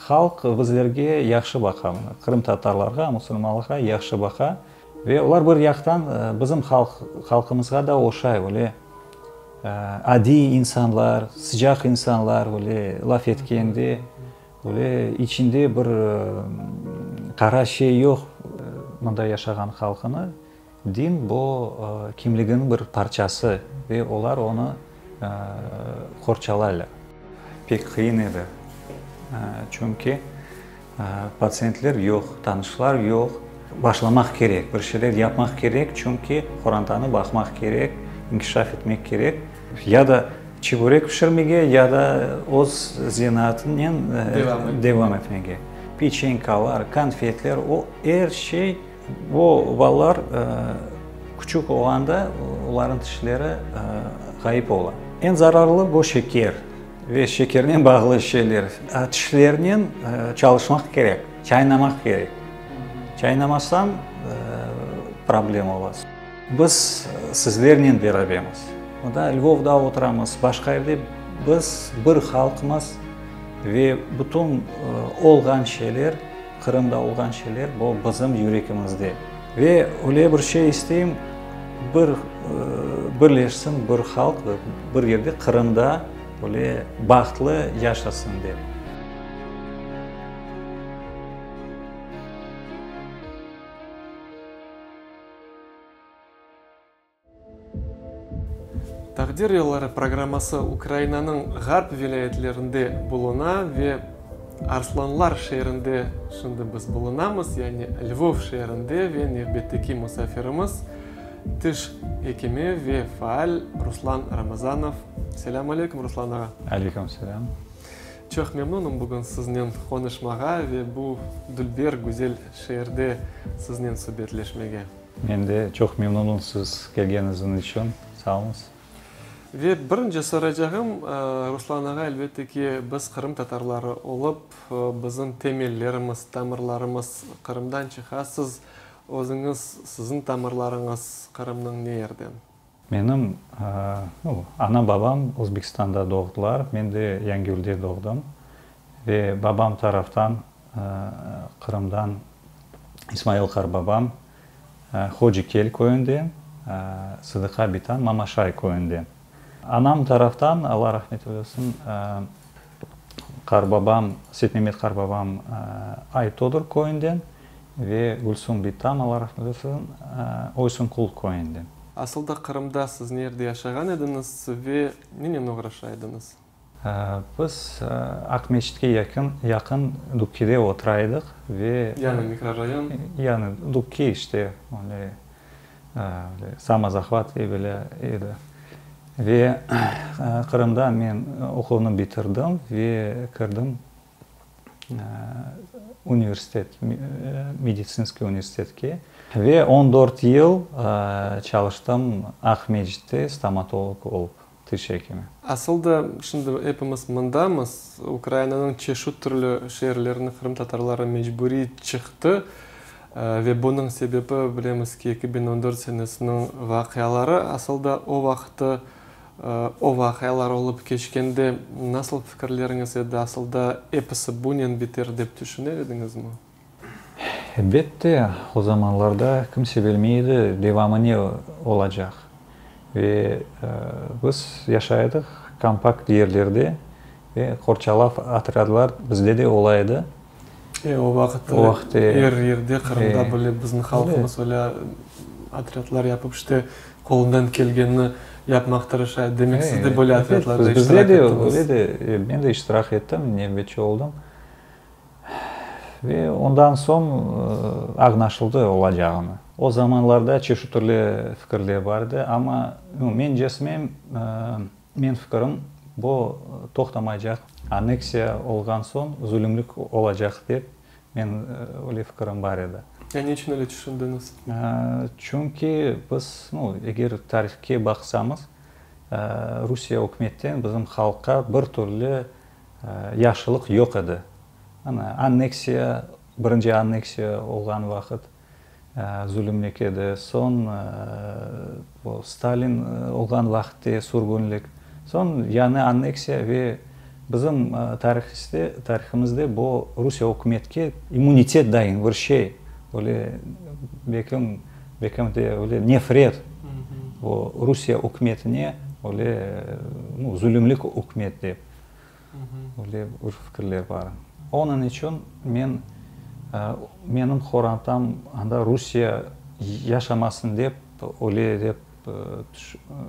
Halq bizlerge yahşı baqa, qırımtatarlarğa, musulmanlarğa yahşı baqa. Ve olar bir yaqtan bizim halq, halqımızğa da oşay, öyle adiy insanlar, sıcaq insanlar, öyle laf etkende, öyle içinde bir qara şey yoq. Mında yaşağan halqını din bu kimliginiñ bir parçası ve olar onı qorçalaylar. Pek qıyın edi, çünki Patsientler yoq, tanışlar yoq. Başlamaq kerek, bir şeyler yapmaq kerek, çünki qorantanı baqmaq kerek, inkişaf etmek kerek. Ya da çeburek pişirmege, ya da öz zenaatınen devam etmege. Peçenkalar, konfetler, o er şey, bu balalar küçük olğanda olarnıñ tişleri ğayıp ola. Eñ zararlı bu şeker. Ve şekernen bağlı şeyler. Tişlernen çalışmaq kerek, çaynamaq kerek. Çaynamasañ, problem ola. Biz sizlernen berabermiz. Mında Lvovda oturamız, başqa yerde. Biz bir halqmız ve bütün olğan şeyler, Qırımda olğan şeyler, bu bizim yüregimizde. Ve öyle bir şey isteyim, bir birleşsin bir halq ve bir yerde Qırımda öyle bahtlı yaşasın dep. Taqdir yolları programması Ukrainanıñ ğarp vilâyetlerinde buluna ve Arslanlar şeerinde şimdi biz bulunamız, yani Lvov şeerinde ve nevbetteki musafirimiz tiş ekimi ve faal Ruslan Ramazanov. Selâm aleyküm, Ruslan ağa. Aleyküm selâm. Çoq memnunım bugün siznen qonuşmağa ve bu dülber, güzel şeerde siznen subetleşmege. Men de çoq memnunım siz kelgeniñiz içün. Sağ oluñız. Ve birinci soracağım, Ruslan ağa, elbette ki, biz qırımtatarları olıp, bizim temellerimiz, tamırlarımız Qırımdan çıqa. Siz özüñiz, siziñ tamırlarıñız Qırımnıñ ne yerden? Menim ana-babam Özbekistanda doğdılar, men de Yangiyulde doğdım. Ve babam taraftan Qırımdan İsmail qarbabam Hocikel köyünden, Sıdıqa bitam Mamaşay köyünden. Anam taraftan, Alla rahmet eylesin, qarbabam, Seytmemet qarbabam Aytodur köyünden ve Gülsüm bitam, Alla rahmet eylesin, Oysunqul köyünden. Asılda Qırımda siz nerde yaşağan ediñiz ve nenen oğraşa ediñiz? Biz Aqmescitke yaqın, yaqın Dubkide otura edik ve. Yañı mikrorayon? Yañı Dubki işte, öyle, öyle samozahvat evleri edi. Ve Qırımda men oquvnı bitirdim ve kirdim universitet, meditsinskiy universitetke. Ve on dört yıl çalıştım Aqmescitte stomatolog olıp. Tiş ekimi. Asıl da, şimdi epimiz mındamız, Ukrainanıñ çeşit türlü şeerlerine qırımtatarları mecburiy çıqtı ve bunıñ sebebi, bilemiz ki, 2014 senesiniñ vaqiaları. Asıl da, o vaqıtı, o vaqialar olıp keçkende nasıl fikirleriñiz edi, asıl da episi bunen biter dep tüşüne ediñizmi? Elbette, o zamanlarda kimse bilmey edi, devamı ne olacaq. Ve biz yaşay edik kompakt yerlerde ve qorçalav otrâdlar bizde de ola edi. E, o vaqıt er yerde, Qırımda bile bizim halqımız öyle otrâdlar yapıp, işte, qolundan kelgenini yapmaq tırışa edi. Demek, siz de böyle otrâdlarda iştirak ettiñiz. Bizde de öyle de, men de iştirak ettim, nevbetçi oldım. Ve ondan soñ añlaşıldı olacağını. O zamanlarda çeşit türlü fikirler bar edi, amma mencesine, men fikirim, bu toqtamaycaq, anneksiya olğan soñ zulümlik olacaq dep, men öyle fikirim bar edi. Ya ne içün öyle tüşündiñiz? Çünki biz, eger tarihke baqsamız, Rusiye ükümetten bizim halqqa bir türlü Yahşılıq yoq edi. Ana, anneksiya, birinci anneksiya olğan vaqıt zulümlik edi, soñ bu Stalin olğan vaqıtte sürgünlik, soñ yañı anneksiya ve. Bizim tarihiste, tarihimizde bu Rusiye ükümetke immunitet dayın bir şey, öyle belkim, belkim de öyle nefret o Rusiye ükümetine öyle nu zulümlik ükümet dep öyle bir fikirler bar. Onıñ içün men, menim qorantam anda Rusiye yaşamasın dep öyle dep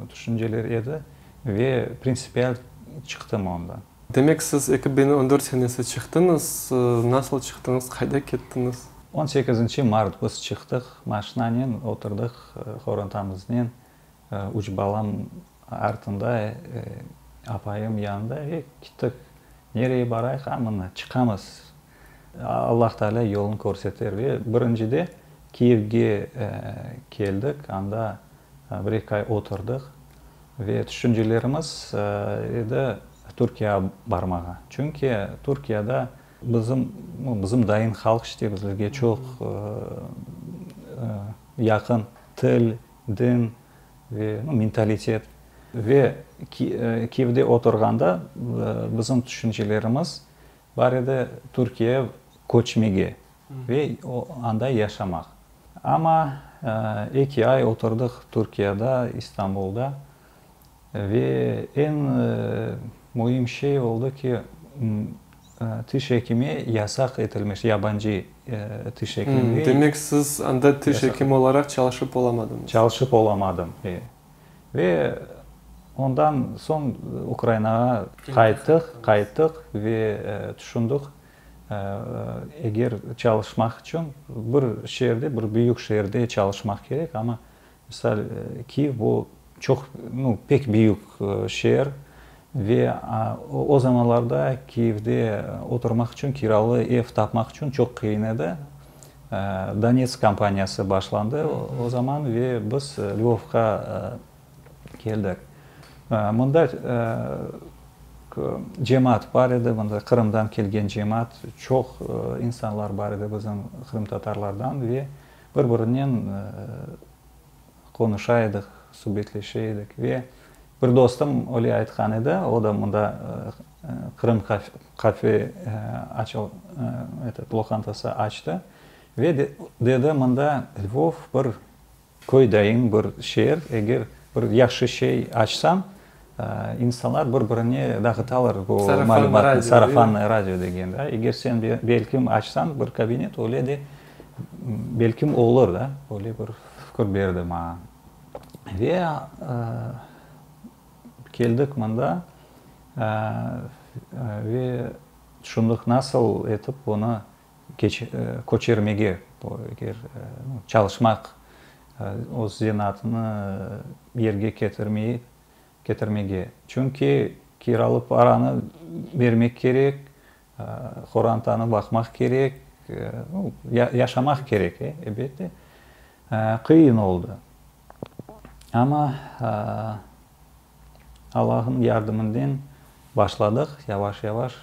tüşünceler edi. Ve printsipial çıqtım ondan. Demek, siz 2014 senesi çıqtıñız. Nasıl çıqtıñız, qayda kettiñiz? On sekizinci mart biz çıqtıq, maşinanen oturdıq qorantamıznen, üç balam artında, apayım yanında ve kettik. Nereye barayıq? A, mına, çıqamız. Allah Teala yolun körseter. Ve birincide Kiyevge keldik, anda bir-eki ay oturdıq. Ve tüşüncelerimiz edi Türkiyağa barmağa. Çünki Türkiyada bizim, bizim dayın halq işte bizlerge çoq yaqın til, din ve mentalitet. Ve Kiyevde oturğanda bizim tüşüncelerimiz bar edi Türkiye köçmege ve anda yaşamaq. Amma eki ay oturdıq Türkiyada, İstanbulda ve eñ müim şey oldı ki, tiş ekimi yasaq etilmiş, yabancı tiş ekimi. Demek siz anda tiş ekimi olaraq çalışıp olamadıñız? Çalışıp olamadım, e. Ve ondan soñ Ukrainağa qayttıq, qayttıq ve tüşündik, Eger çalışmaq içün bir şeerde, bir büyük şeerde çalışmaq kerek, amma, misal, Kiyev bu çoq, nu, pek büyük şeer ve o zamanlarda Kiyevde oturmaq içün, kiralı ev tapmaq içün çoq qıyın edi. Donetsk kampaniyası başlandı o zaman ve biz Lvovğa keldik. Mında cemaat bar edi, mında Qırımdan kelgen cemaat, çoq insanlar bar edi bizim qırımtatarlardan ve bir-birinen qonuşa edik, subetleşe edik. Ve bir dostum öyle aytqan edi, o da mında Qırım kafe loqantası açtı ve dedi, mında Lvov bir Köy dayın bir şeer, eger bir yahşı şey açsañ, insanlar bir-birine dağıtalar bu malümatnı, sarafannıy radio degen, da. Eger sen belkim açsañ bir kabinet, öyle de belkim olur, da, öyle bir fikir berdi maña. Ve keldik mında ve tüşündik, nasıl etip bunı köçermege, eger çalışmaq, öz zenaatını yerge ketirmey, ketirmege. Çünki kiralı paranı bermek kerek, qorantanı baqmaq kerek, yaşamaq kerek, elbette. Qıyın oldı. Amma Allahnıñ yardımınen başladıq yavaş-yavaş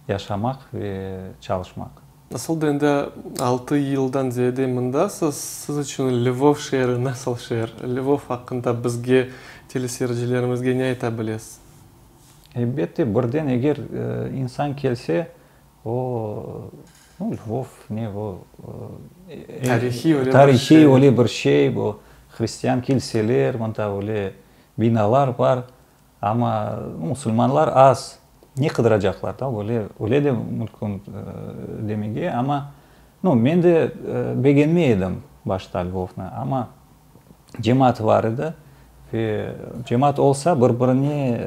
yaşamaq ve çalışmaq. Nasıl da endi altı yıldan ziyade mındasız, siz içün Lvov şeeri nasıl şeer? Lvov aqqında bizge, teleseyircilerimizge ne ayta bilesiz? Elbette, birden eger insan kelse, o, nu, Lvov ne, o, Tarihiy öyle bir şey. Tarihiy öyle bir şey, bu hristian kilseler, mında öyle binalar bar. Amma musulmanlar az, ne qıdıracaqlar da, öyle, öyle de mümkün demege, amma, nu, men de begenmey edim başta Lvovnı, amma cemaat bar edi ve cemaat olsa bir-birine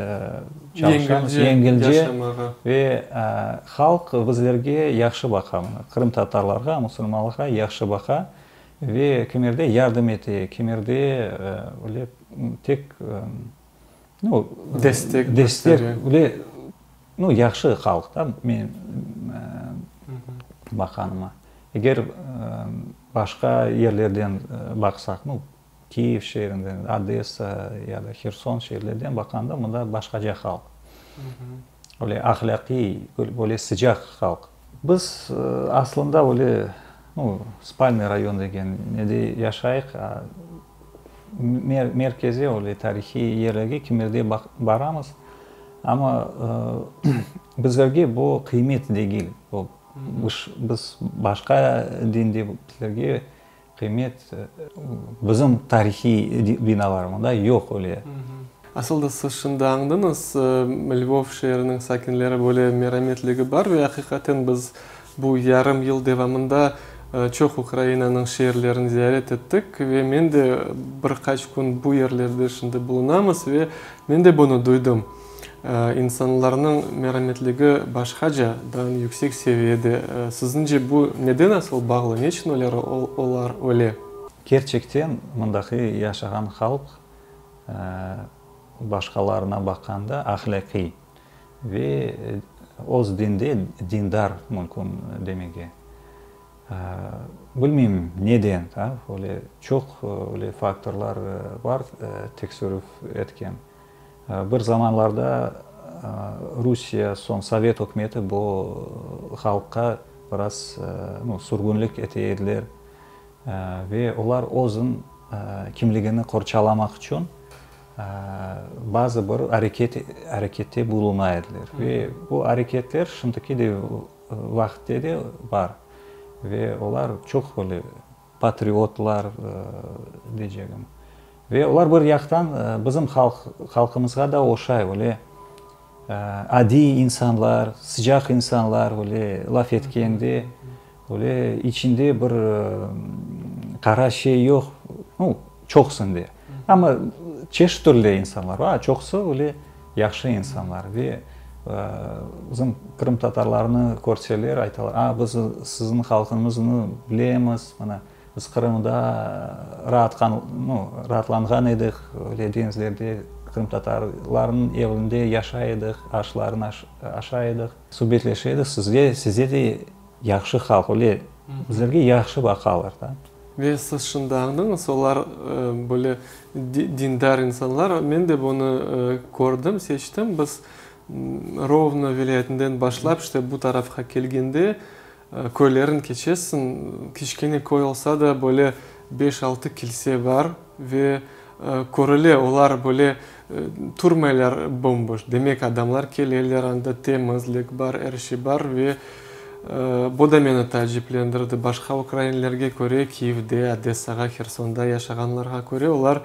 çalışamız, yengilce ve halq bizlerge yahşı baqa, qırımtatarlarğa, musulmanlarğa yahşı baqa ve kimerde yardım ete, kimerde öyle tek Nu, destek, destek öyle, nu, yahşı halq da, men baqanıma. Eger başqa yerlerden baqsaq, nu, Kiyev şeerinden, Odessa ya da Herson şeerlerden baqanda, mında başqaca halq. Öyle ahlâqiy, böyle sıcaq halq. Biz aslında öyle, nu, spalnıy rayon degen nede yaşayıq, Merkeze, öyle tarihiy yerlerge kimerde baramız. Amma bizlerge bu qıymet degil. Biz başqa dinde, bizlerge qıymet bizim tarihiy binalar, mında yoq öyle. Asıl da siz şimdi añdıñız, Lvov şeeriniñ sakinleri böyle merametligi bar ve aqiqaten biz bu yarım yıl devamında çoq Ukrainanıñ şeerlerini ziyaret ettik ve men de bir qaç kün bu yerlerde şimdi bulunamız ve men de bunı duydım. İnsanlarnıñ merametligi başqaca, daa yüksek seviyede. Siziñce bu neden asıl bağlı? Neçün olar öyle? Kerçekten mındaki yaşağan halq başqalarına baqqanda ahlâqiy ve öz dinde dindar mümkün demege. Bilmeyim neden, öyle çoq öyle faktorlar bar tekserüv etken. Bir zamanlarda Rusiye, soñ Sovet ükümeti bu halqqa biraz sürgünlik ete ediler ve olar özüniñ kimligini qorçalamaq içün bazı bir areket arekette buluna ediler. Ve bu areketler şimdiki de vaqıtte de bar. Ve olar çoq böyle patriotlar deycegim. Ve olar bir yaqtan bizim halq halqımızğa da oşay, öyle adiy insanlar, sıcaq insanlar, öyle laf etkende, öyle içinde bir qara şey yoq, nu, çoqusında. Amma çeşit türlü insanlar bar, çoqusı öyle yahşı insanlar. Ve bizim qırımtatarlarnı körseler, aytalar, a, biz siziñ halqıñıznı bilemiz, mına, biz Qırımda raatqan, nu, raatlanğan edik, öyle deñizlerde qırımtatarlarnıñ evinde yaşay edik, aşlarını aşay edik, subetleşe edik, sizge, size de yahşı halq, öyle bizlerge yahşı baqalar da. Ve siz şimdi añdıñız, olar böyle dindar insanlar, men de bunı kördim, seçtim, biz Rovno vilâyetinden başlap, işte bu tarafqa kelgende, köylerin keçesiñ, kiçkene köy olsa da, böyle beş-altı kilse bar ve körüle, olar böyle turmaylar bom-boş. Demek, adamlar keleler, anda temizlik bar, er şey bar ve bu da meni taaciplendirdi. Başqa ukrainlerge köre, Kiyevde, Odessağa, Hersonda yaşağanlarğa köre, olar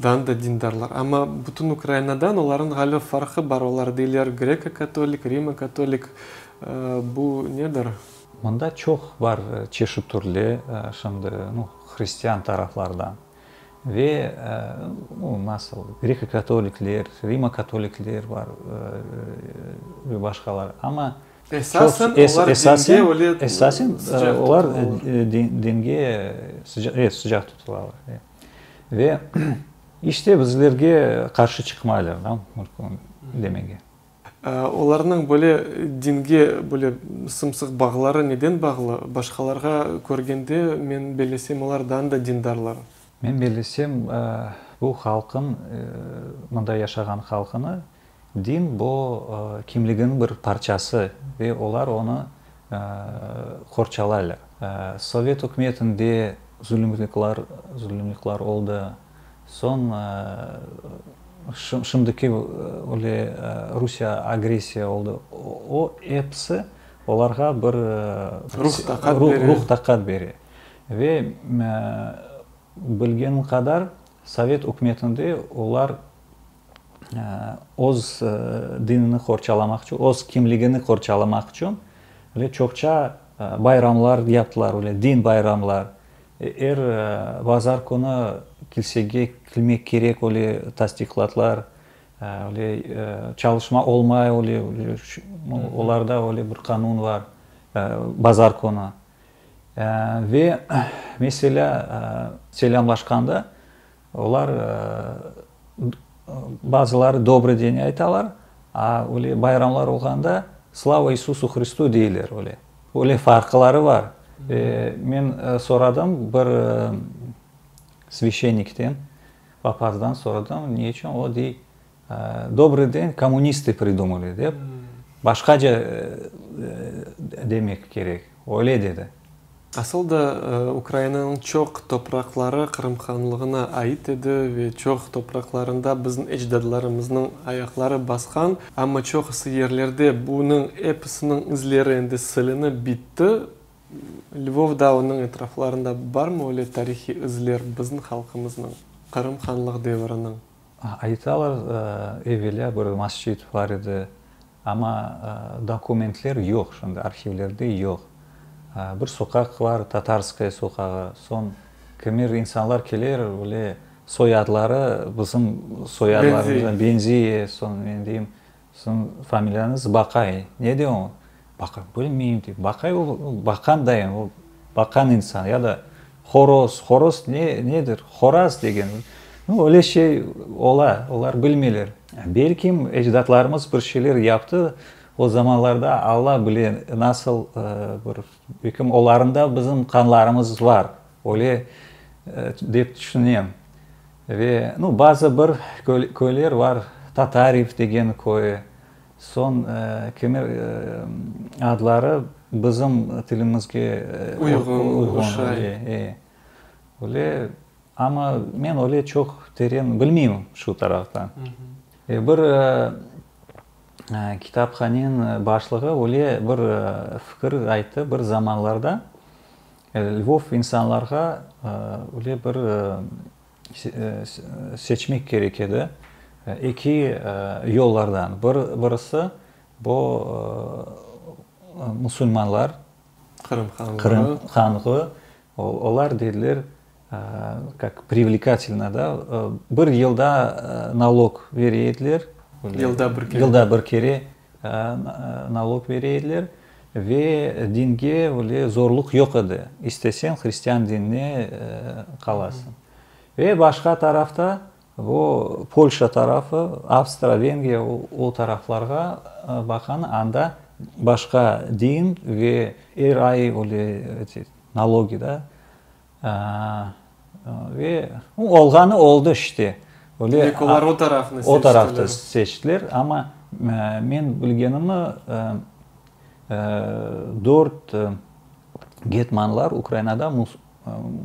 dan da dindarlar. Amma bütün Ukrainadan olarnıñ ğaliba farqı bar, olar deyler greko-katolik, rimo-katolik, bu nedir? Mında çoq bar çeşit türlü şimdi, nu, hristian taraflardan. Ve, nu, nasıl, greko-katolikler, rimo-katolikler bar ve başqalar. Amma Esasen olar dinge öyle esasen olar dinge sıcaq tutulalar. Ve işte bizlerge qarşı çıqmaylar, demege. Olarnıñ böyle dinge böyle sım-sıq bağları neden bağlı? Başqalarğa körgende, men bellesem, olar daa da dindarlar. Men bellesem, bu halqın, mında yaşağan halqını din bu kimliginiñ bir parçası ve olar onı qorçalaylar. Sovet ükümetinde zulümliklar, zulümliklar oldı. Soñ şimdiki öyle Rusiye agressiya oldı. O episi olarğa bir ruh taqat bere. Ruh taqat bere. Ve bilgenim qadar Sovet ükümetinde olar öz dinini qorçalamaq içün, öz kimligini qorçalamaq içün öyle çoqça bayramlar yaptılar, öyle din bayramlar. Er bazar künü kilsege kelmek kerek, öyle tasdiqladılar. Öyle çalışma olmay, öyle olarda öyle bir qanun bar, bazar künü. Ve meselâ, selâmlaşqanda olar bazıları dobrıy den aytalar, a öyle bayramlar olğanda Slava İisusu Hristu deyler öyle. Öyle farqları bar. Men soradım bir svyaşennikten, papazdan soradım, ne içün, o dey, dobrıy den kommunistı pridumali dep, başqaca demek kerek, öyle dedi. Asıl da, Ukrainanıñ çoq topraqları Qırım hanlığına ait edi ve çoq topraqlarında bizim ecdadlarımıznıñ ayaqları basqan, amma çoqusı yerlerde bunıñ episiniñ izleri endi silinip bitti. Lvovda, onıñ etraflarında barmı öyle tarihiy izler bizim halqımıznıñ, Qırım hanlıq deviriniñ? Aytalar, evelâ bir mascit bar edi, amma dokumentler yoq şimdi, arhivlerde yoq. Bir soqaq bar, Tatarskaya soqağı, soñ kimer insanlar keler, öyle soyadları bizim soyadlarımızğa benziy, soñ men deyim, Siziñ familiyañız Baqay. Ne dey o? Baqay, bilmeyim dey. Baqay o, baqan dayın, o baqan insan. Ya da horoz, horoz ne, nedir? Horaz degen. Nu, öyle şey ola, olar bilmeyler. Belkim, ecdatlarımız bir şeyler yaptı, o zamanlarda Alla bile nasıl bir, belkim olarında bizim qanlarımız var, öyle dep tüşünem. Ve, nu, bazı bir köyler var, Tatariv degen köyü, soñ kimer adları bizim tilimizge uyğun, oşay. E, öyle, amma men öyle çoq teren bilmeyim şu taraftan. E, bir kitaphaneniñ başlığı öyle bir fikir ayttı, bir zamanlarda Lvov insanlarğa öyle bir seçmek kerek edi eki yollardan. Bir, birisi bu musulmanlar, Qırım hanlığı. Qırım hanlığı, olar dediler, kak privlekatelno, da, bir yılda nalog bere ediler. Yılda bir kere. Yılda bir kere nalog bere ediler ve dinge öyle zorluq yoq edi. İsteseñ hristian dinine qalasıñ. Ve başqa tarafta bu Polşa tarafı, Avstro-Vengriya o taraflarğa baqan, anda başqa din ve er ay öyle nalogi da Ve olğanı oldı işte. Öyle, Demek olar o tarafnı seçtiler. O tarafnı seçtiler, amma men bilgenimi dört getmanlar Ukrainada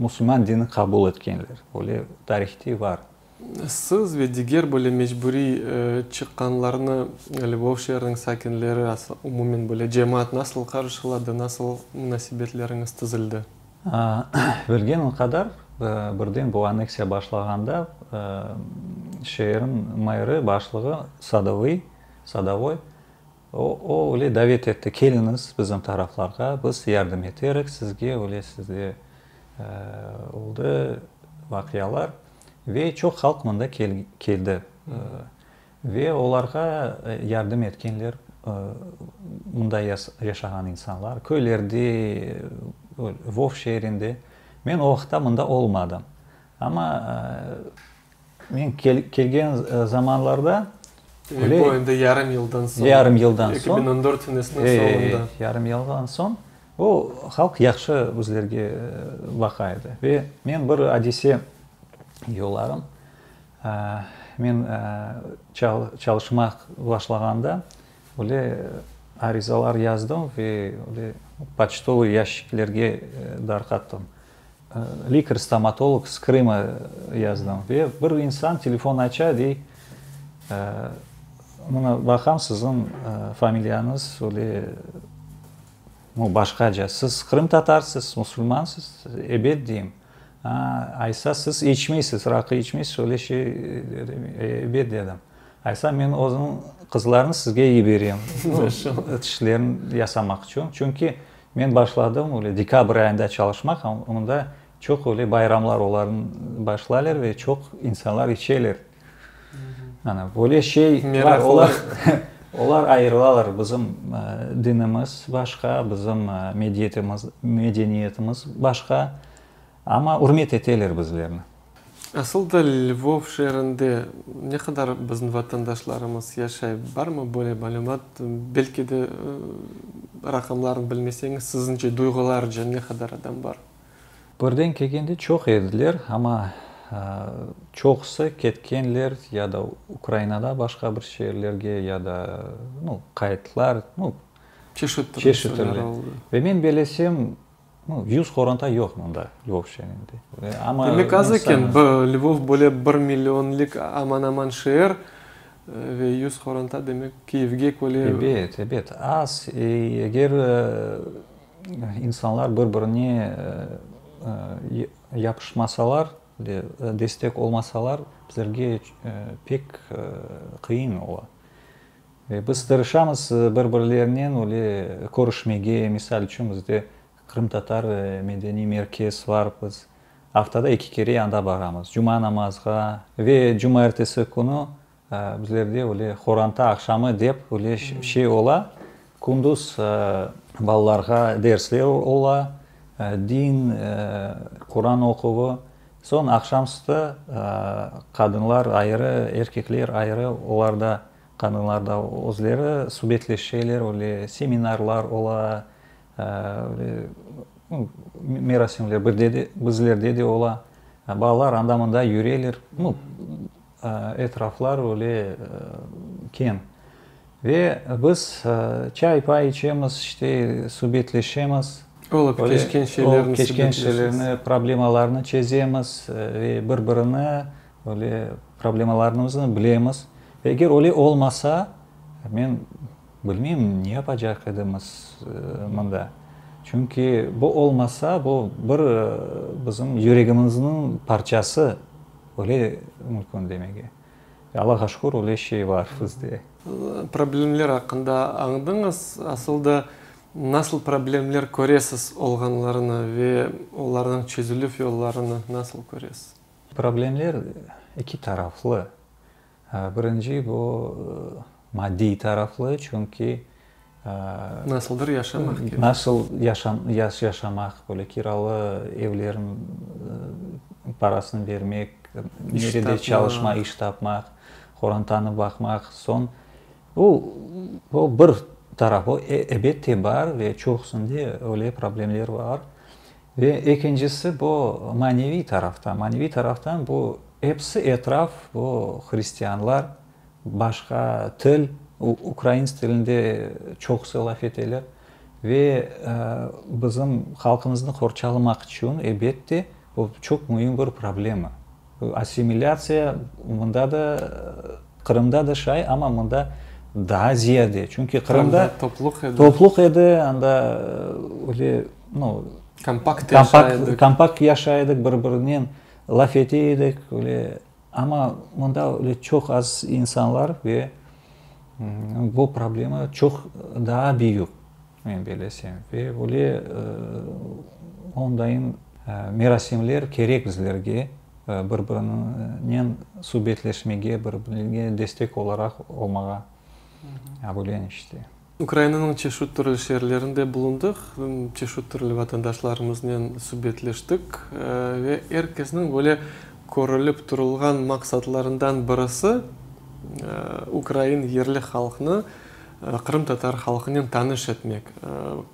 musulman dinini qabul etkenler. Öyle tarihte bar. Siz ve diger böyle mecburiy çıqqanlarnı Lvov şeeriniñ sakinleri, umumen böyle cemaat nasıl qarşıladı, nasıl munasebetleriñiz tizildi? Bilgenim qadar, birden bu anneksiya başlağanda şeerniñ meri, başlığı Sadovıy, Sadovoy, o, o öyle davet etti, keliñiz bizim taraflarğa, biz yardım eterik sizge, öyle sizde oldı vaqialar. Ve çoq halq mında keldi. Ve olarğa yardım etkenler mında yaşağan insanlar, köylerde, Lvov şeerinde. Men o vaqıtta mında olmadım. Amma men kelgen zamanlarda. Demek, bu endi yarım yıldan soñ. Yarım yıldan soñ. 2014 senesiniñ soñunda. Yarım yıldan soñ. O halq yahşı bizlerge baqa edi. Ve men bir adise yollarım. Men çalışmaq başlağanda öyle arizalar yazdım ve öyle poçtovıy yaşiklerge darqattım. Likar-stomatolog s Krıma yazdım. Ve bir insan telefon aça, dey, mına baqam siziñ familiyañız öyle Nu, başqaca, siz qırımtatarsız, musulmansız, ebet deyim. A, aysa siz içmeysiz, raqı içmeysiz, öyle şey dedim, ebet dedim. Aysa men özümniñ qızlarnı sizge yiberem, tişlerini yasamaq içün. Çünki men başladım öyle dekabr ayında çalışmaq, onda çoq öyle bayramlar olarnıñ başlaylar ve çoq insanlar içeler. Ana, böyle şey bar, olar, olar ayırılalar, bizim dinimiz başqa, bizim mediyetimiz, medeniyetimiz başqa, amma ürmet eteler bizlerni. Asıl da Lvov şeerinde ne qadar bizim vatandaşlarımız yaşay, barmı böyle malümat? Belki de raqamlarnı bilmeseñiz, siziñce, duyğularca ne qadar adam bar? Birden kelgende çoq ediler, amma çoqusı ketkenler ya da Ukrainada başqa bir şeerlerge, ya da, nu, qayttılar, nu, Çeşit türlü şeyler oldı. Ve men belesem, 100 qoranta yoq mında, Lvov şeerinde. Amma Demek az eken, Lvov böyle bir millionlik aman-aman şeer ve 100 qoranta demek Kiyevge köre. Ebet, ebet, az. Eger insanlar bir-birine yapışmasalar, destek olmasalar, bizlerge pek qıyın ola. Ve biz tırışamız bir-birlerinen öyle körüşmege, misal içün, bizde Qırımtatar medeniy merkez var, biz aftada eki kere anda baramız, cuma namazğa ve cumaertesi künü bizlerde öyle qoranta aqşamı dep öyle şey ola, kündüz balalarğa dersler ola, din, Quran oquvı, soñ aqşamüstü qadınlar ayrı, erkekler ayrı, olar da Qadınlar da özleri subetleşeler, öyle seminarlar ola, öyle merasimler birde de, bizlerde de ola. Balalar anda-mında yüreler, nu, etraflar öyle keñ. Ve biz çay-pay içemiz, işte, subetleşemiz. Olıp keçken şeylerni Olıp keçken şeylerni, problemalarnı çezemiz ve bir-birini Öyle problemalarımıznı bilemiz. Eger öyle olmasa, men bilmeyim, ne yapacaq edimiz mında. Çünki bu olmasa, bu bir bizim yüregimizniñ parçası, öyle mümkün demege. Allağa şükür, öyle şey bar bizde. Problemler aqqında añdıñız. Asıl da nasıl problemler köresiz olğanlarını ve olarnıñ çezilüv yollarını nasıl köresiz? Problemler eki taraflı. Birinci, bu maddiy taraflı, çünki Nasıldır yaşamaq kerek. Nasıl yaşamaq, böyle kiralı evlerniñ parasını bermek, nerede çalışmaq, iş tapmaq, qorantanı baqmaq. Soñ, bu, bu bir tarafı, ebette bar ve çoqusında öyle problemler bar. Ve ekincisi, bu maneviy taraftan. Maneviy taraftan bu episi etraf, bu hristianlar, başqa til, ukrain tilinde çoqusı laf eteler. Ve bizim halqımıznı qorçalamaq içün, ebette, bu çoq müim bir problema. Assimilâtsiya mında da, Qırımda da şay, amma mında daa ziyade. Çünki Qırımda topluq edi, topluq edi, anda öyle, nu, kompakt yaşay edik, kompakt yaşay edik, bir-birinen laf ete edik, öyle. Amma mında öyle çoq az insanlar ve bu problema çoq daa büyük, men bellesem. Ve öyle ondayın merasimler kerek bizlerge, bir-birinen subetleşmege, bir-birine destek olaraq olmağa, böyle işte. Ukrainanıñ çeşit türlü şeerlerinde bulundıq, çeşit türlü vatandaşlarımıznen subetleştik ve er kesniñ böyle körülip turulğan maqsatlarından birisi, ukrain yerli halqnı qırımtatar halqınen tanış etmek,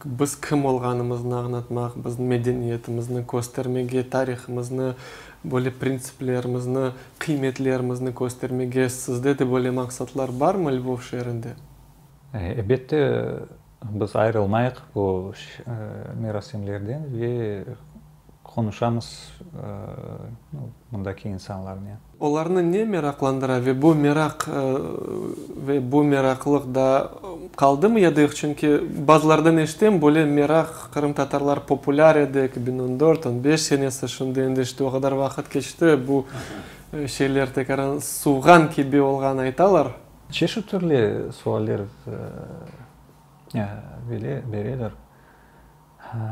biz kim olğanımıznı añlatmaq, bizim medeniyetimizni köstermege, tarihımıznı, böyle printsiplerimizni, qıymetlerimizni köstermege. Sizde de böyle maqsatlar barmı Lvov şeerinde? Elbette, biz ayırılmayıq bu merasimlerden ve qonuşamız mındaki insanlarnen. Olarnı ne meraqlandıra ve bu meraq ve bu meraqlıq daa qaldımı ya da yoq? Çünki bazılardan eşitem, böyle meraq, qırımtatarlar populâr edi 2014, on beş senesi, şimdi endi işte o qadar vaqıt keçti, bu şeyler tekrar suvğan kibi olğanı aytalar. Çeşit türlü sualler bereler.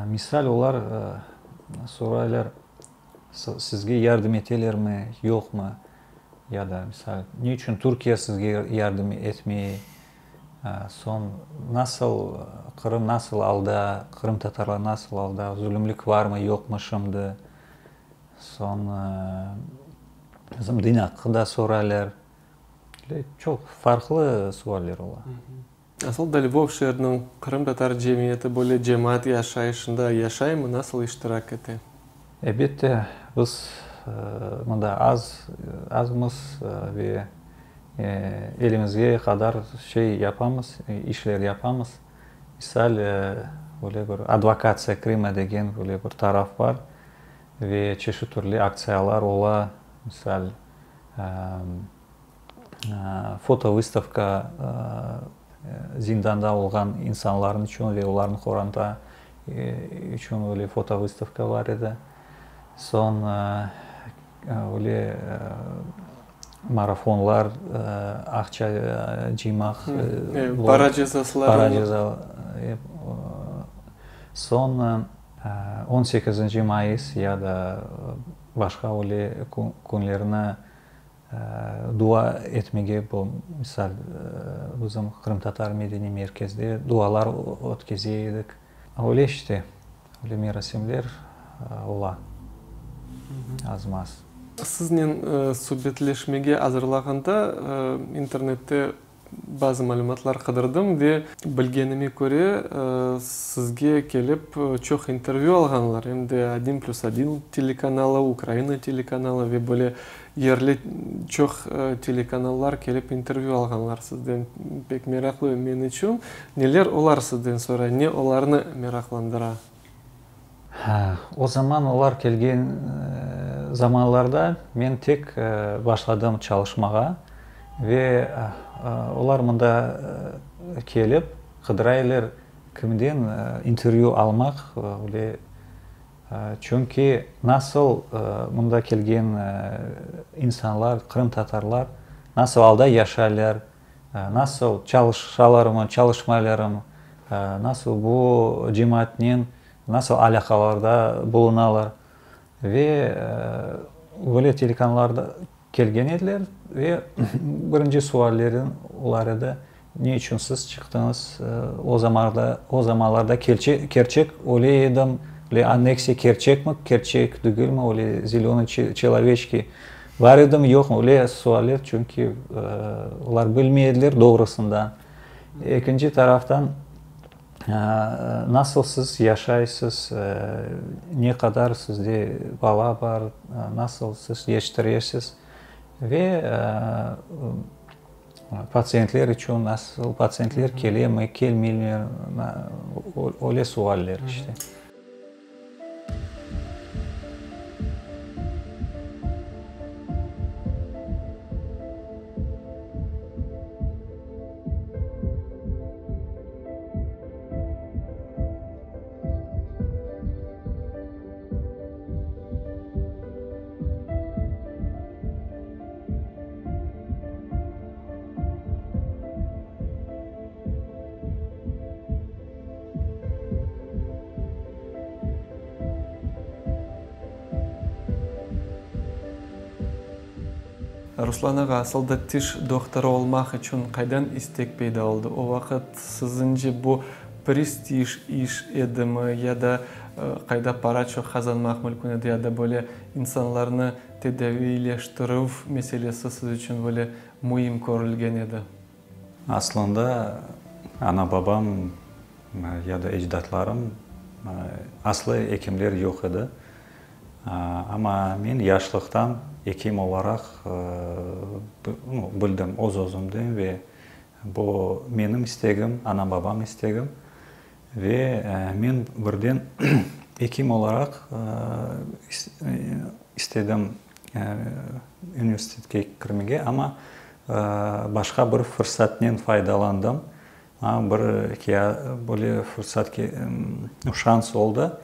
Misal, olar soraylar, sizge yardım etelermi, yoqmı, ya da, misal, ne içün Türkiye sizge yardım etmey, soñ, nasıl, Qırım nasıl alda, qırımtatarlar nasıl alda, zulümlik varmı, yoqmı şimdi, soñ, bizim din aqqında soraylar. Çoq farqlı sualler ola. Asıl da Lvov şeeriniñ qırımtatar cemiyeti böyle cemaat yaşayışında yaşaymı, nasıl iştirak ete? Elbette, biz mında az azmız ve elimizge qadar şey yapamız, işler yapamız. Misal, Böyle bir Advokatsiya Krıma degen böyle bir taraf bar ve çeşit türlü aktsiyalar ola, misal, fotovıstavka zindanda olğan insanların içün ve olarnıñ qoranta içün öyle fotovıstavka bar edi. Soñ öyle marafonlar, aqça cıymaq. Para cezasıları. Para ceza. Soñ on sekizinci mayıs ya da başqa öyle künlerni dua etmege, bu, misal, bizim Qırımtatar medeniy merkezde dualar ötkeze edik. Öyle işte, öyle merasimler ola az-maz. Siznen subetleşmege azırlağanda internette Bazı malümatlar qıdırdım ve bilgenime köre, sizge kelip çoq intervyü alğanlar, em de Odin plüs odin telekanalı, Ukraina telekanalı ve böyle yerli çoq telekanallar kelip intervyü alğanlar sizden. Pek meraqlı men içün, neler olar sizden soray, ne olarnı meraqlandıra? O zaman olar kelgen zamanlarda men tek başladım çalışmağa ve olar mında kelip qıdıraylar kimden intervyü almaq, öyle, çünki nasıl mında kelgen insanlar, qırımtatarlar nasıl alda yaşaylar, Nasıl çalışalarmı, çalışmaylarmı, nasıl bu cemaatnen nasıl alâqalarda bulunalar ve böyle telekanallarda kelgen ediler ve birinci sualleri olar edi, ne içün siz çıqtıñız, o zamanlarda, o zamanlarda kerçek öyle edim, öyle anneksiya kerçekmi, kerçek degilmi, öyle zelönıy çeloveçki Bar edimi, yoqmı, öyle sualler, çünki olar bilmey ediler doğrusından. Ekinci taraftan, nasıl siz yaşaysız, ne qadar sizde bala bar, nasıl siz yetiştiresiz ve patsientler içün nasıl, patsientler kelemi, kelmeymi, öyle sualler işte. Ruslan ağa, asıl da tiş dohtorı olmaq içün qaydan istek peyda oldı? O vaqıt siziñce bu prestij iş edimi ya da qayda para çoq qazanmaq mülkün edi ya da böyle insanlarnı tedaviyleştirüv meselesi siz içün böyle müim körülgen edi? Aslında, ana-babam ya da ecdatlarım aslı ekimler yoq edi. Amma men yaşlıqtan ekim olaraq bildim, öz-özümden ve bu menim istegim, ana-babam istegim. Ve men birden ekim olaraq istedim universitetke kirmege, amma başqa bir fırsatnen faydalandım. Maña bir böyle fırsat, şans oldı,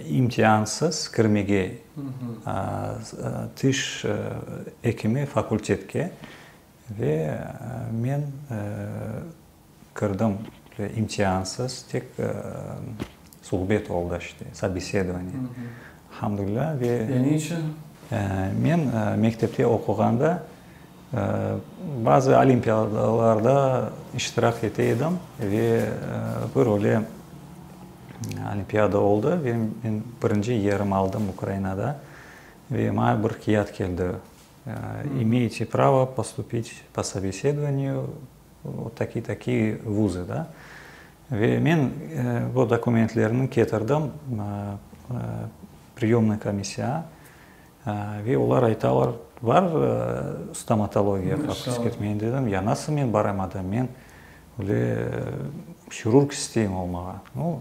imtiansız kirmege tiş ekimi fakultetke ve men Kirdim imtiansız, tek suhbet oldı işte, sobesedovaniye. Alhamdulilâ ve. Ya ne içün? Men mektepte oquğanda bazı olimpiadalarda iştirak ete edim ve bir öyle olimpiada oldı ve men birinci yerim aldım Ukrainada ve maña bir kâğıt keldi, İmeyete pravo postupit po sobesedovaniyu Vot taki taki vuzı da. Ve men bu dokumentlerni ketirdim priyomnıy komissiyağa ve olar aytalar, bar stomatologiya fakultetke. Men dedim, ya nasıl men baramadım, men. Öyle hirurg isteyim olmağa. Nu,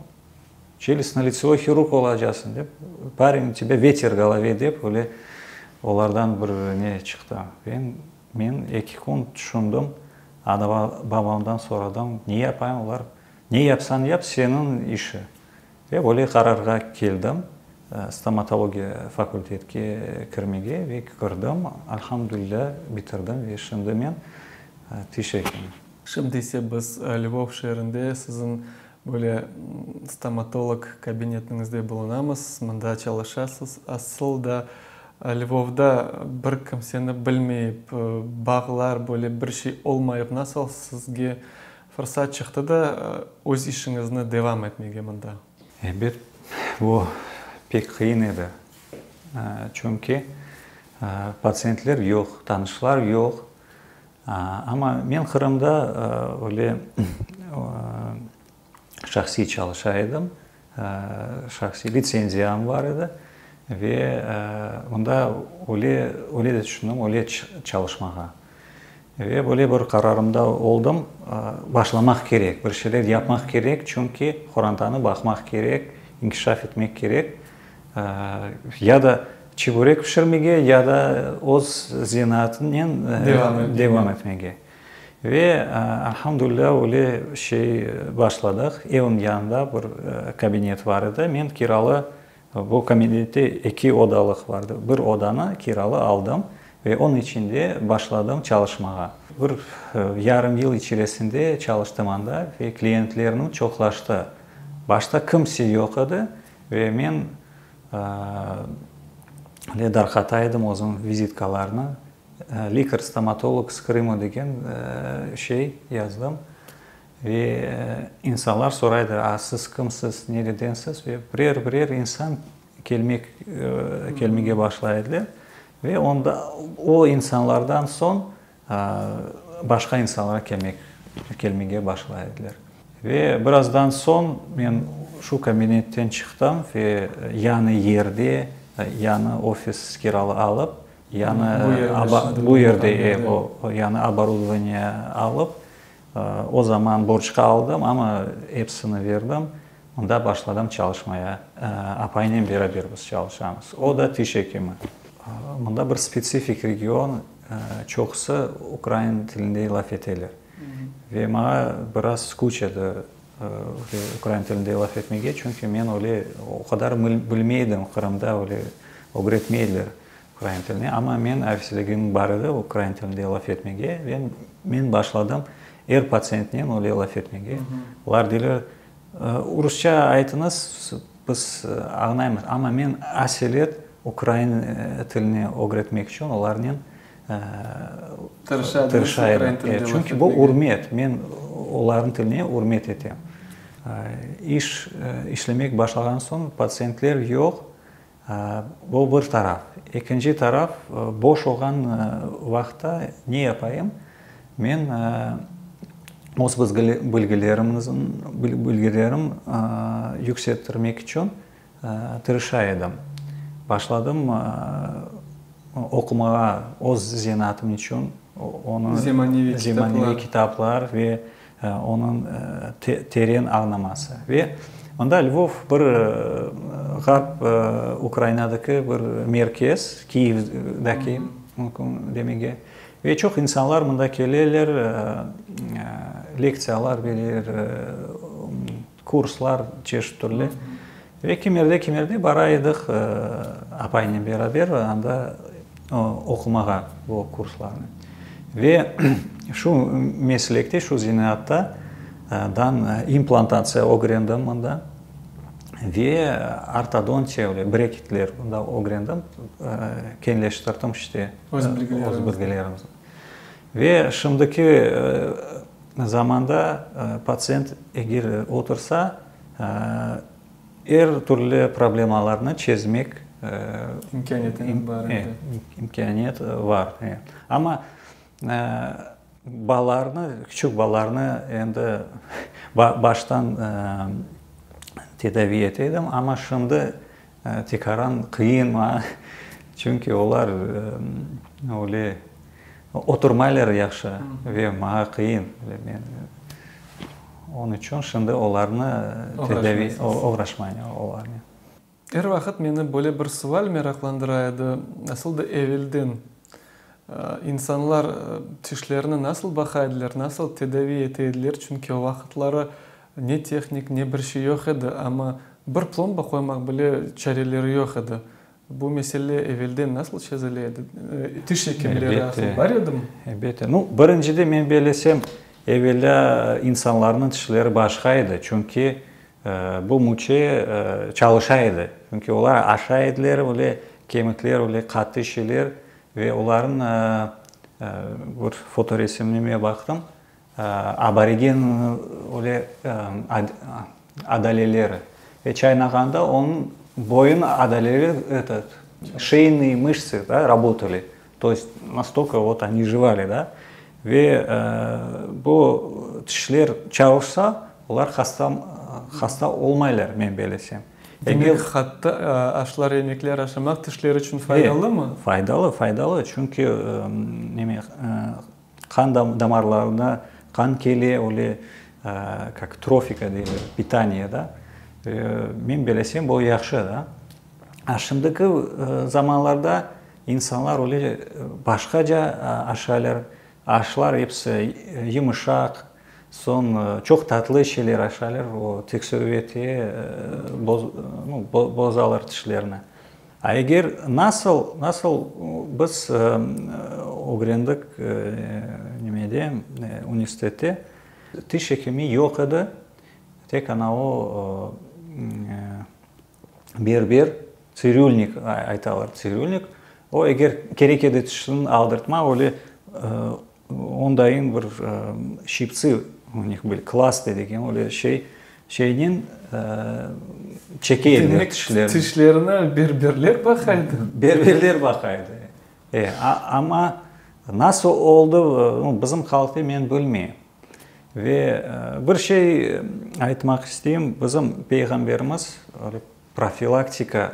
Çelüstno-litsevoy hirurg olacasıñ, dep, Parень, u tebâ veter golove, dep, öyle olardan bir ne çıqtı. Ben, men eki kün tüşündim, ana-babamdan soradım, ne yapayım, olar, ne yapsañ yap, seniñ işi. Ve böyle qararğa keldim, stomatologiya fakültetke kirmege ve kirdim, alhamdülilâ, bitirdim ve şimdi men tiş ekimim. Şimdi ise biz Lvov şeerinde siziñ böyle stomatolog kabinetiñizde bulunamız, mında çalışasız. Asıl da Lvovda bir kimseni bilmeyip, bağlar, böyle bir şey olmayıp nasıl sizge Fırsat çıqtı da, öz işiñizni devam etmege mında. Ebet, bu pek qıyın edi. Çünki patsientler yoq, tanışlar yoq. Amma men Qırımda öyle şahsiy çalışa edim, şahsiy litsenziyam bar edi ve mında öyle, öyle de tüşündim, öyle çalışmağa. Ve böyle bir qararımda oldım, başlamaq kerek, bir şeyler yapmaq kerek, çünki qorantanı baqmaq kerek, inkişaf etmek kerek, ya da çeburek pişirmege, ya da öz zenaatınen devam etmege. Ve, alhamdulilâ, öyle şey başladıq. Evim yanında bir kabinet bar edi, men kiralı Bu kabinette eki odalıq vardı. Bir odanı kiralı aldım ve onıñ içinde başladım çalışmağa. Bir yarım yıl içerisinde çalıştım anda ve kliyentlerniñ çoqlaştı. Başta kimse yoq edi ve men darqata edim özüm vizitkalarnı. Likar stomatolog s Krımu degen şey yazdım. Ve insanlar soraydı, a siz kimsiz, neredensiz? Ve birer-birer insan kelmek, kelmege başlay ediler. Ve onda, o insanlardan soñ başqa insanlar kelmek, kelmege başlay ediler. Ve birazdan soñ men şu kabinetten çıqtım ve yañı yerde, yañı ofis kiralı alıp, yañı, bu yerde, yañı oborudovaniye alıp, O zaman borcqa aldım, amma episini berdim. Mında başladım çalışmaya. Apaynen beraber biz çalışamız. O da tiş ekimi. Mında bir spetsifik region, çoqusı ukrain tilinde laf eteler. Ve maña biraz skuç edi ukrain tilinde laf etmege, çünki men öyle o qadar bilmey edim, Qırımda öyle ögretmeyler. Ukrain tiline, amma men avesligim bar edi ukrain tilinde laf etmege ve men başladım er patsientnen öyle laf etmege. Olar deyler, rusça aytıñız, biz añlaymız, amma men aselet ukrain tiline ögretmek içün olarnen tırışa edim. Çünki bu ürmet, men olarnıñ tiline ürmet etem. İş işlemek başlağan soñ patsientler yoq, Bu bir taraf. Ekinci taraf, boş olğan vaqıtta ne yapayım? Men öz bilgilerim yükselttirmek içün tırışa edim. Başladım oqumağa öz zenaatım içün, onı zemaneviy kitaplar ve Onıñ teren añlaması. Ve mında Lvov bir ğarp Ukrainadaki bir merkez, Kiyevdaki mümkün demege. Ve çoq insanlar mında keleler, lektsiyalar bereler, kurslar çeşit türlü. Ve kimerde-kimerde bara edik apaynen beraber anda oqumağa bu kurslarnı. Ve şu meslekte, şu zenaatta dan implantatsiya ögrendim mında ve ortodontiya, öyle breketler mında ögrendim, keñleştirdim işte öz bilgilerimizni. Ve şimdiki zamanda patsient eger otursa, Er türlü problemalarnı çezmek İmkâniyetiñiz bar endi. İmkâniyet bar, e. Amma balalarnı, küçük balalarnı endi baştan tedaviy ete edim, amma şimdi tekaran qıyın maña, çünki olar öyle oturmaylar yahşı ve maña qıyın. Onıñ içün şimdi olarnı tedaviy oğraşmayım olarnen. Er vaqıt meni böyle bir sual meraqlandıra edi, nasıl da evelden insanlar tişlerini nasıl baqa ediler, nasıl tedaviy ete ediler, çünki o vaqıtları ne tehnik, ne bir şey yoq edi, amma bir plomba qoymaq bile çareleri yoq edi. Bu mesele evelden nasıl çezile edi? Tiş ekimleri asıl bar edimi? Elbette. Nu, birincide men bellesem, evelâ insanlarnıñ tişleri başqa edi, çünki bu müçe çalışa edi. Çünki olar aşay ediler, öyle kemikler, öyle qattı şeyler ve olarnıñ bir fotoresimine men baqtım, aborigen öyle adaleleri ve çaynağanda onıñ boyun adaleleri, etot, şeynıye mıştsı, da, rabotali, to est nastolko vot oni jevali, da, ve bu tişler çalışsa, olar hasta hasta olmaylar, men belesem. Demek, qattı aşlar, yemekler aşamaq tişler içün faydalımı? Faydalı, faydalı, çünki neme Qan damarlarına qan kele, öyle kak trofika deyler, pitaniye da. Men belesem, bu yahşı da. A şimdiki zamanlarda insanlar öyle başqaca aşaylar, aşlar episi yımışaq, soñ çoq tatlı şeyler aşaylar, o tekserüv ete, bozalar tişlerini. A eger nasıl, nasıl biz ögrendik nemede, universitette, tiş ekimi yoq edi, tek ana o berber, tsirülnik aytalar, tsirülnik, o eger kerek edi tişini aldırtma, öyle Ondayın bir şiptsı u nih bıli, klastıy degen öyle şey, şeynen çeke ediler tişlerini. Tişlerini berberler baqa edi? Berberler baqa edi. E, amma nasıl oldı, bizim halqta men bilmeyim. Ve bir şey aytmaq isteyim, bizim Peyğamberimiz profilaktika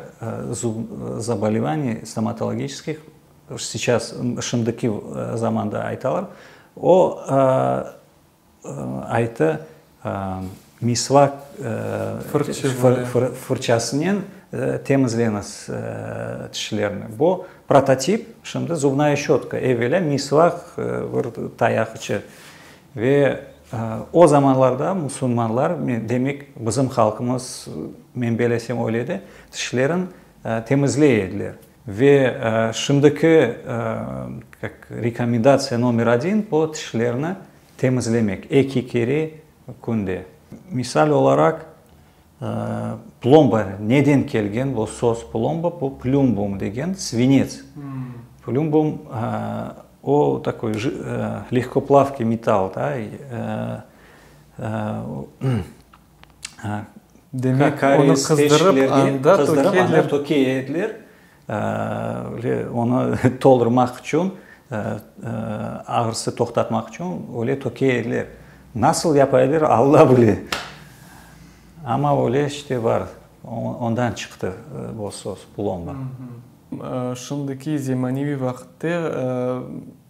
zabolevaniy stomatologiçeskih Seyças, şimdiki zamanda aytalar, o aytı, misvak fırçasınen temizleñiz tişlerni. Bu prototip, şimdi zubnaya şçötka, evelâ misvak bir tayaqçı. Ve o zamanlarda musulmanlar, demek, bizim halqımız, men belesem öyle de, tişlerin temizley ediler. Ve şimdiki kak rekomendatsiya nomer odin, bu tişlerni temizlemek eki kere künde. Misal olaraq, plomba neden kelgen bu söz plomba, bu plümbum degen svinets. Plümbum o takoy legkoplavkiy metall, da, Demek, onı qızdırıp, anda töke ediler. Töke ediler, onı toldurmaq içün, ağrısı toqtatmaq içün öyle töke ediler. Nasıl yapa ediler, Alla bile. Amma öyle işte bar, ondan çıqtı bu söz, plomba. Şimdiki zemaneviy vaqıtte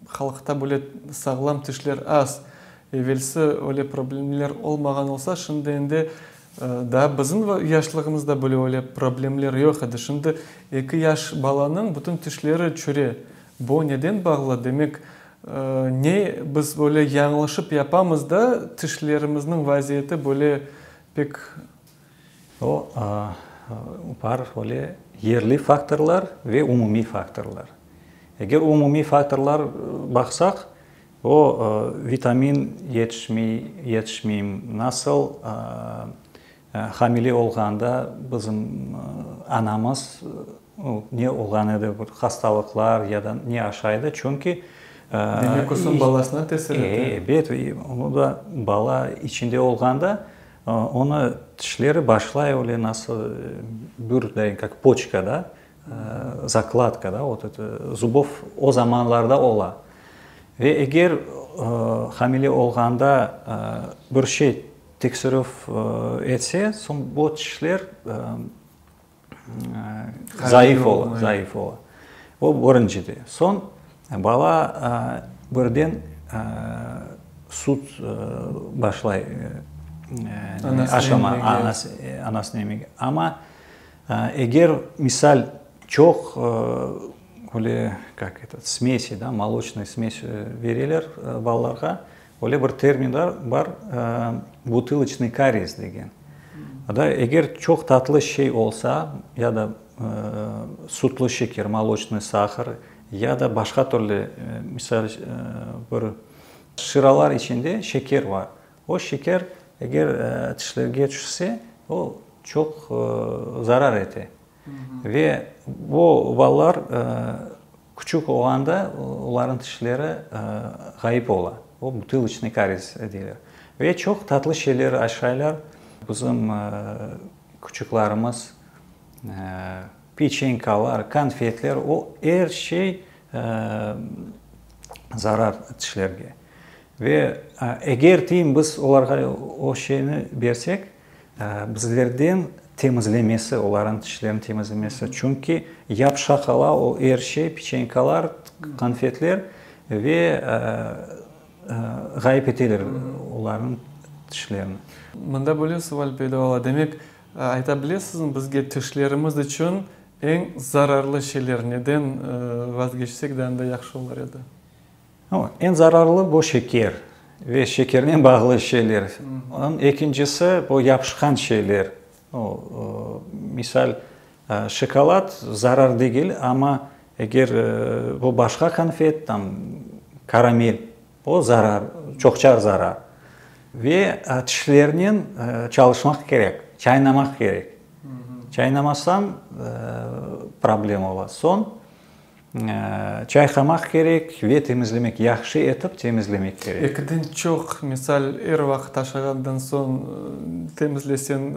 halqta böyle sağlam tişler az. Evelsi öyle problemler olmağan olsa, şimdi endi daa bizim yaşlığımızda bile öyle problemler yoq edi. Şimdi eki yaş balanıñ bütün tişleri çüre. Bu neden bağlı? Demek, ne biz böyle yañlışıp yapamız da, tişlerimizniñ vaziyeti böyle pek. O, bar öyle yerli faktorlar ve umumiy faktorlar. Eger umumiy faktorlar baqsaq, O, vitamin yetişmey, yetişmeyim. Nasıl hamile olğanda bizim anamız ne olğan edi, bir hastalıqlar ya da ne aşaydı, çünki Demek o soñ balasına tesir ete. Ebet, onı da bala içinde olğanda onı tişleri başlay öyle nasıl bür, kak poçka, da, Zakladka, da, vot eto, zubov o zamanlarda ola. Ve eger hamile olğanda bir şey tekserüv etse, soñ bu tişler zayıf ola, zayıf ola. O birincide. Soñ bala birden süt başlay. Aşama, anasını emmege. Amma eger, misal, çoq öyle, kak eto, smesi, da, moloçnıy smes bereler balalarğa, öyle bir termin bar, butılıçnıy karies degen. Da, eger çoq tatlı şey olsa, ya da sütlü şeker, moloçnıy sahar, ya da başqa türlü, misal, bir şıralar içinde şeker bar. O şeker eger tişlerge tüşse, o çoq zarar ete. Ve bu balalar küçük olğanda olarnıñ tişleri ğayıp ola. O butılıçnıy karies deyler. Ve çoq tatlı şeyler aşaylar. Bizim küçüklarımız peçenkalar, konfetler, o er şey zarar tişlerge. Ve eger deyim biz olarğa o şeyni bersek, bizlerden temizlemesi, olarnıñ tişlerini temizlemesi, çünki yapışa qala o er şey, peçenkalar, konfetler ve ğayıp eteler olarnıñ tişlerini. Mında böyle sual peyda ola, demek, ayta bilesizmi bizge tişlerimiz içün eñ zararlı şeyler, neden vazgeçsek daa da yahşı olur edi? Eñ zararlı bu şeker ve şekernen bağlı şeyler. Onıñ ekincisi bu yapışqan şeyler. Misal, şokolad zarar degil, amma eger bu başqa konfet, tam, karamel, o zarar, çoqça zarar. Ve tişlernen çalışmaq kerek, çaynamaq kerek. Çaynamasañ, problema ola. Soñ Çayqamaq kerek ve temizlemek, yahşı etip temizlemek kerek. Ekiden çoq, misal, er vaqıt aşağandan soñ temizleseñ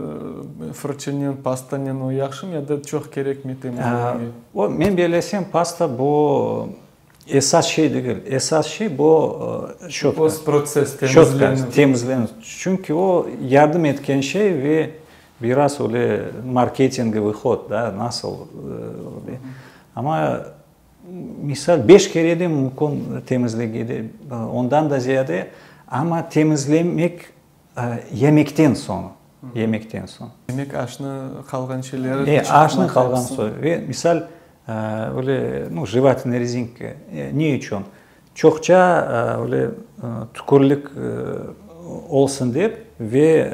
fırçınen, pastanen, o yahşımı ya da çoq kerekmey temizlemege? O, men bellesem, pasta bu esas şey degil. Esas şey bu şötka. Öz protsess, temizlenüv. Şötka, temizlenüv. Çünki o yardım etken şey ve biraz öyle marketingovıy hod, da, nasıl öyle. Amma, misal, beş kere de mümkün temizlege de, ondan da ziyade, amma temizlemek yemekten soñ, yemekten soñ. Demek, aşnı qalğan şeyleri E, aşnı qalğan soñ. Ve, misal, öyle, nu, jevatelnıy rezinka ne içün? Çoqça öyle tükürlik olsun dep ve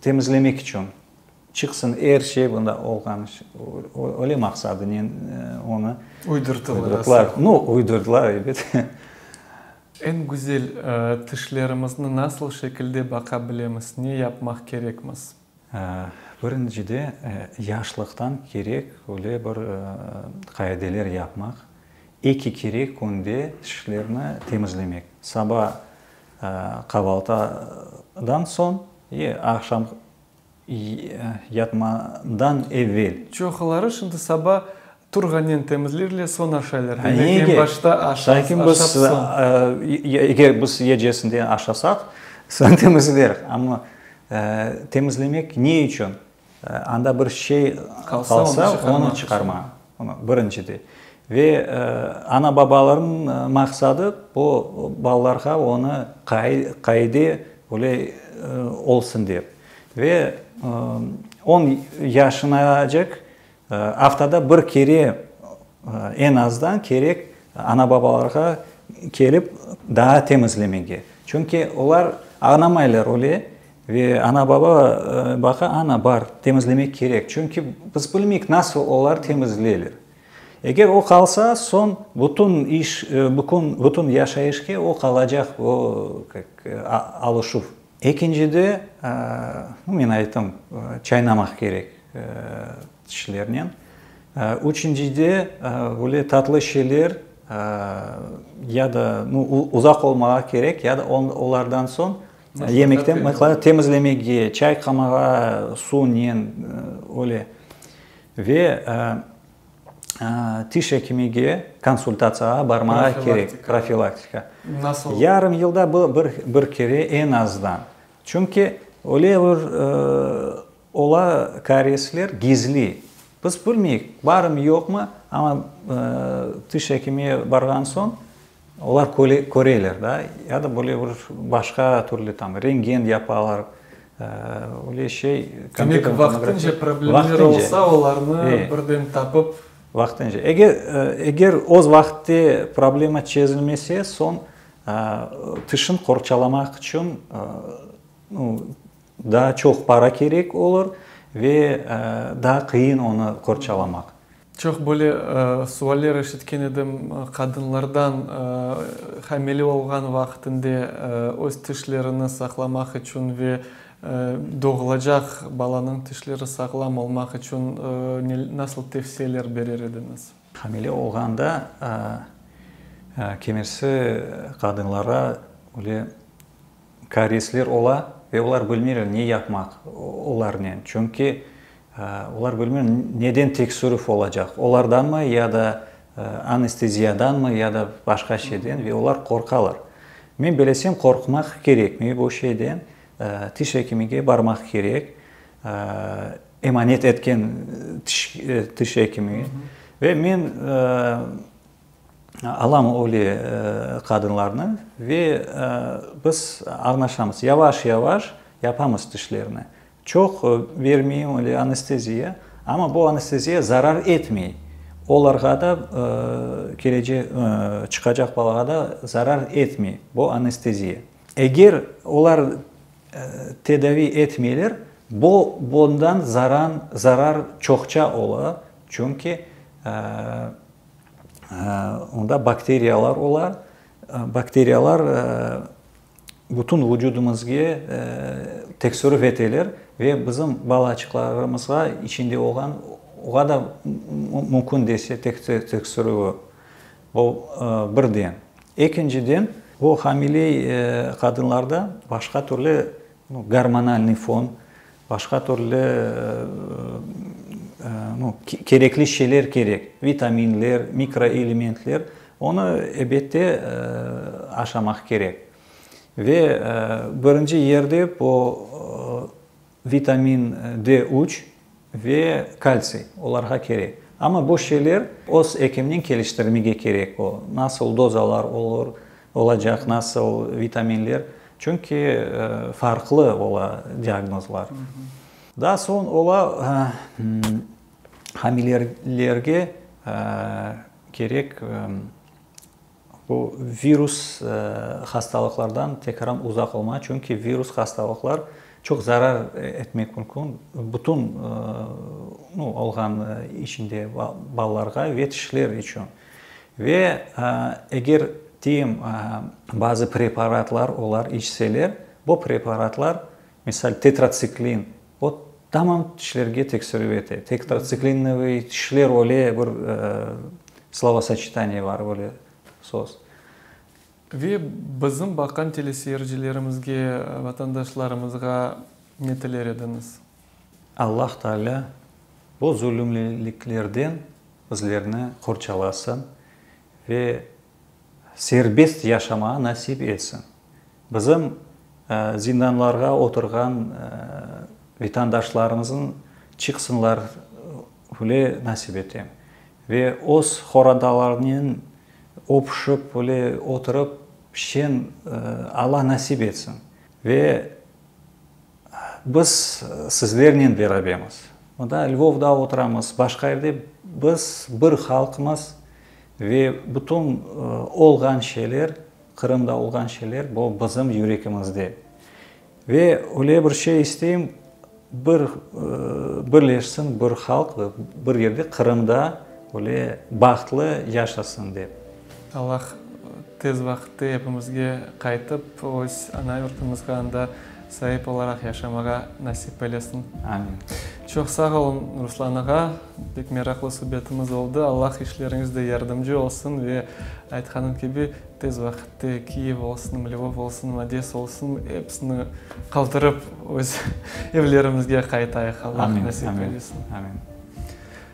temizlemek içün. Çıqsın er şey bunda olğan, öyle maqsadınen onı uydurdılar. Nu, uydurdılar, elbet. Eñ güzel tişlerimizni nasıl şekilde baqa bilemiz, ne yapmaq kerekmiz? Birincide, yaşlıqtan kerek öyle bir qaideler yapmaq, eki kere künde tişlerni temizlemek, saba qavaltıdan soñ ve aqşam Yatmadan evel. Çoqları şimdi saba turğanen temizleyler, soñ aşaylar. Demek, eñ başta aş, aşap soñ. Eger biz gecesinden aşasaq, soñ temizlerik. Amma temizlemek ne içün? Anda bir şey qalsa, onı çıqarma. Birincide. Ve ana-babalarnıñ maqsadı, bu balalarğa onı qaide öyle olsun dep. Ve on yaşınacek aftada bir kere eñ azdan kerek ana-babalarğa kelip daa temizlemege. Çünki olar añlamaylar öyle ve ana-baba baqa, ana, bar, temizlemek kerek. Çünki biz bilmeyik, nasıl olar temizleyler. Eger o qalsa, soñ bütün iş, bütün yaşayışke o qalacaq, o alışuv. Ekincide, men ayttım, çaynamaq kerek tişlernen. Üçüncide, böyle tatlı şeyler ya da uzaq olmağa kerek, ya da olardan soñ yemekten temizlemege, çayqamağa suvnen, öyle. Ve tiş ekimige konsultatsiyağa barmağa kerek, profilaktika. Nasıl? Yarım yılda bir, bir kere eñ azdan. Çünki öyle bir ola kariyesler gizli. Biz bilmeyik, barmı, yoqmı, amma tiş ekimige barğan soñ. Olar köreler da, ya da böyle bir başqa türlü tam rentgen yapalar, öyle şey. Demek, vaqtınca problemler olsa, olarnı birden tapıp. Vaqtınca. Eger, eger öz vaqıtte problema çezilmese, soñ tişin qorçalamaq içün daa çoq para kerek olur ve daa qıyın onı qorçalamaq. Çoq böyle sualler eşitken edim qadınlardan, hamile olğan vaqtında öz tişlerini saqlamaq içün ve doğulacaq balanıñ tişleri sağlam olmaq içün nasıl tevsiyeler berer ediñiz? Hamile olğanda kimisi qadınlara öyle Kariesler ola ve olar bilmeyler ne yapmaq olarnen, çünki olar bilmeyler neden teksürüv olacaq, olardanmı ya da anesteziyadanmı ya da başqa şeyden ve olar qorqalar. Men bilesem qorqmaq kerekmey bu şeyden, tiş ekimige barmaq kerek, emanet etken tiş ekimige ve men Alam öyle qadınlarnı ve biz añlaşamız, yavaş-yavaş yapamız tişlerni. Çoq bermeyim öyle anesteziya, amma bu anesteziya zarar etmey. Olarğa da, kelecek, çıqacaq balağa da zarar etmey bu anesteziya. Eger olar tedavi etmeyler, bu bundan zaran, zarar çoqça ola, çünki Onda bakteriyalar ola. Bakteriyalar bütün vucudımızge teksürüv eteler ve bizim balaçıqlarımızğa içinde olğan oğa da mümkün dese teksürüvi. Bu birden. Ekinciden, bu hamile qadınlarda başqa türlü gormonalnıy fon, Başqa türlü kerekli şeyler kerek, vitaminler, mikroelementler, onı ebette aşamaq kerek. Ve birinci yerde bu vitamin D üç ve kaltsiy, olarğa kerek. Amma bu şeyler öz ekimnen keliştirmege kerek, o nasıl dozalar olur, olacaq, nasıl vitaminler, çünki farqlı ola diagnozlar. Daa soñ ola hamilelerge kerek bu virus hastalıqlardan tekrar uzaq olma, çünki virus hastalıqlar çoq zarar etmek mümkün bütün olğan içinde balalarğa ve tişler içün. Ve eger, deyim, bazı preparatlar olar içseler, bu preparatlar, misal, tetratsiklin, o tamam tişlerge teksirüv ete. Tetratsiklinoviy tişler öyle bir slovosoçetaniye bar, öyle söz. Ve bizim baqqan teleseyircilerimizge, vatandaşlarımızğa ne tiler ediñiz? Allah Taalâ bu zulümliliklerden bizlerni qorçalasın ve serbest yaşamağa nasip etsin. Bizim zindanlarğa oturğan vetandaşlarımıznıñ çıqsınlar öyle nasip etem. Ve öz horantalarınen öpüşip, öyle oturıp şen Alla nasip etsin. Ve Biz sizlernen berabermiz. Mında Lvovda oturamız, başqa yerde biz bir halqmız ve bütün olğan şeyler, Qırımda olğan şeyler, bu bizim yüregimizde. Ve öyle bir şey isteyim, bir birleşsin bir halq ve bir yerde Qırımda öyle bahtlı yaşasın dep. Allah tez vaqıtta epimizge qaytıp, öz ana yurtumızğa anda saip olaraq yaşamağa nasip eylesin. Amin. Çoq sağ olun, Ruslan ağa, pek meraqlı subetimiz oldı. Allah işleriñizde yardımcı olsun ve, aytqanım kibi, tez vaqıtta Kiyev olsun, Lvov olsun, Odesa olsun, episini qaldırıp öz evlerimizge qaytayıq, Allah nasip eylesin. Amin, amin.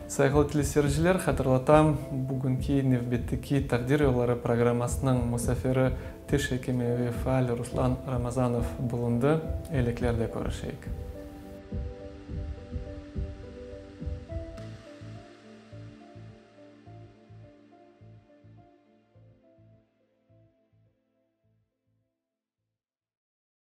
Sayğılı teleseyirciler, hatırlatam, bugünki nevbetteki Taqdir yolları programmasınıñ musafiri tiş ekimi ve faal Ruslan Ramazanov bulundı. Eyliklerde körüşeyik.